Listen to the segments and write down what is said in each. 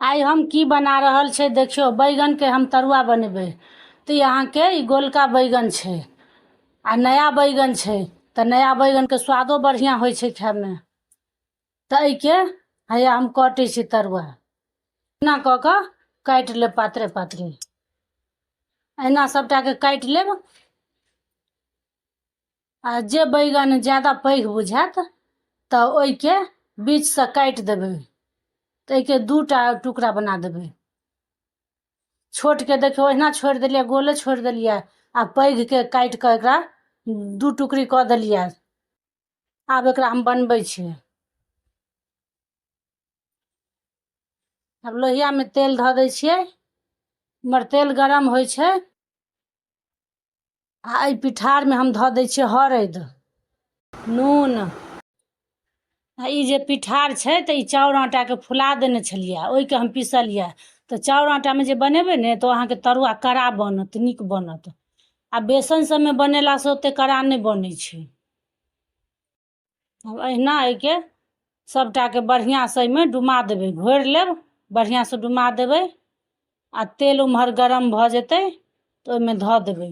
आइ हम की बना रहल छै देखियौ, बैगनके हम तरुआ बनेबै। तऽ ई अहाँके ई गोलका बैगन छै आ नया बैगन छै, तऽ नया बैगनके स्वादो बढ़िआँ होइ छै खायमे। तऽ एहिके हैया हम कटै छी तरुआ। एना कऽ कऽ काटि लेब पातरे पातरे, एना सभटाके काटि लेब। आ जे बैगन ज्यादा पैघ बुझायत तऽ ओहिके बीचसँ काटि देबै, तऽ एहिके 2टा टुकड़ा बना देबै। छोटके देखियौ ओहिना छोड़ि देलियै, गोले छोड़ि देलियै, आ पैघके काटि कऽ एकरा 2 टुकड़ी कऽ देलियै। आब एकरा हम बनबै छियै। आब लोहियामे तेल धऽ दै छियै। इम्हर तेल गरम होइ छै आ एहि पिठारमे हम धऽ दै छियै हरैद, नून। आ ई जे पिठार छै तऽ ई चाउर आटाके फुला देने छलियै, ओहिके हम पिसलियै। तऽ चाउर आटामे जे बनेबै ने तऽ ओ अहाँके तरुआ कड़ा बनत, नीक बनत। आ बेसन सबमे बनेलासँ ओतेक कड़ा नहि बनै छै। आब एहिना एहिके सभटाके बढ़िआँसँ एहिमे डुमा देबै, घोरि लेब, बढ़िआँसँ डुमा देबै। आ तेल उम्हर गरम भऽ जेतै तऽ ओहिमे धऽ देबै,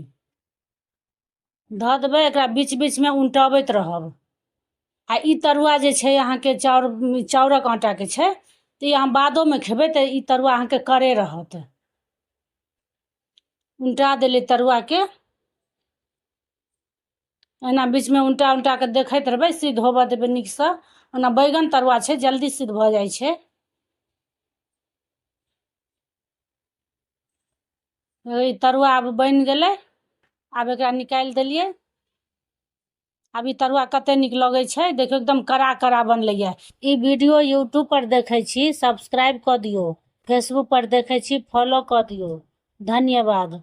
धऽ देबै। एकरा बीच बीचमे उनटबैत रहब। आ ई तरुआ जे छै अहाँके चाउर, चाउरक आटाके छै, तऽ ई अहाँ बादोमे खेबै तऽ ई तरुआ अहाँके करे रहत। उनटा देलियै तरुआके। एना बीचमे उनटा उनटा कऽ देखैत रहबै, सिद्ध होबऽ देबै नीकसँ। ओना बैगन तरुआ छै, जल्दी सिद्ध भऽ जाइ छै। ई तरुआ आब बनि गेलै। आब एकरा निकालि देलियै। आब ई तरुआ कते नीक लगै छै देखियौ, एकदम कड़ा कड़ा बनलैया। ई वीडियो यूट्यूब पर देखै छी, सब्सक्राइब कऽ दियौ। फेसबुक पर देखै छी, फॉलो कऽ दियौ। धन्यवाद।